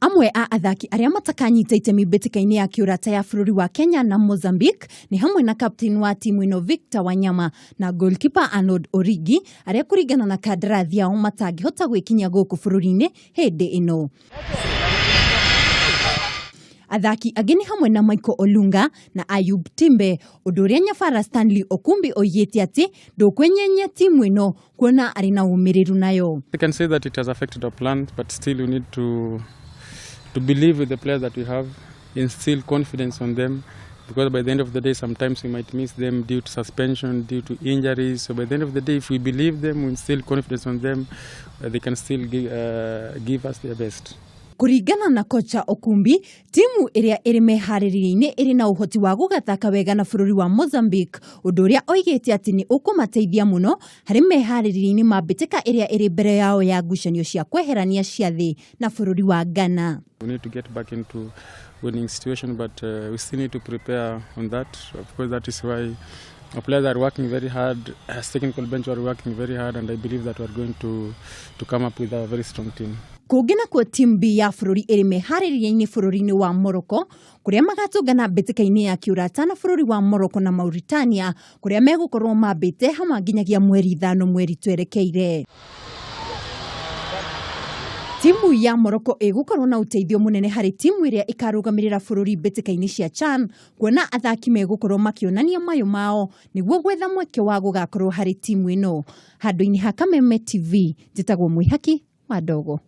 Amwe a athaki arĩa matakanyita itemi mbĩtĩka-inĩ ya kĩũrata ya bũrũri wa Kenya na Mozambique nĩ hamwe na captain wa timu ĩno Victor Wanyama na goalkeeper Arnold Origi, arĩa kũringana na kandarathi yao matangĩhota gwĩkinyia gũkũ bũrũri-inĩ hĩndĩ ĩno. Athaki angĩ nĩ hamwe na Michael Olunga na Ayub Timbe, ũndũ ũrĩa Nyabara Stanley Okumbi oigĩte atĩ ndũkwenyenyia timu ĩno kuona arĩ na ũmĩrĩru nayo. I can say that it has affected our plans, but still we need to believe with the players that we have, instill confidence on them, because by the end of the day, sometimes we might miss them due to suspension, due to injuries. So by the end of the day, if we believe them, we instill confidence on them, they can still give us their best. Kũringana na kocha Okumbi, timu ĩrĩa ĩrĩ meharĩria-inĩ ĩrĩ na ũhoti wa gũgathaka wega na bũrũri wa Mozambique, ũndũ ũrĩa oigĩte atĩ nĩ ũkũmateithia mũno harĩ meharĩria-inĩ ma mbĩtĩka ĩrĩa ĩrĩ mbere yao ya ngucanio cia kweherania cia thĩ na bũrũri wa Ghana. We need to get back into winning situation, but we still need to prepare on that. Of course, that is why our players are working very hard. As technical bench, we are working very hard, and I believe that we are going to come up with a very strong team. Kũngĩ nakuo, timu B ya bũrũri ĩrĩ meharĩria-inĩ bũrũri-inĩ wa Morocco, kũrĩa magatũngana mbĩtĩka-inĩ ya kĩũrata na bũrũri wa Morocco na Mauritania, kũrĩa megũkorwo mambĩte hamwe nginyagia mweri 5 mweri twerekeire. Timu ya Morocco ĩgũkorwo na ũteithio mũnene harĩ timu ĩrĩa ĩkarũgamĩrĩra bũrũri mbĩtĩka-inĩ cia CHAN, kuona athaki megũkorwo makĩonania mayũ mao nĩguo gwetha mweke wa gũgakorwo harĩ timu ĩno. Handũ-inĩ ha Kameme TV, njĩtagwo Mwĩhaki wa Ndogo.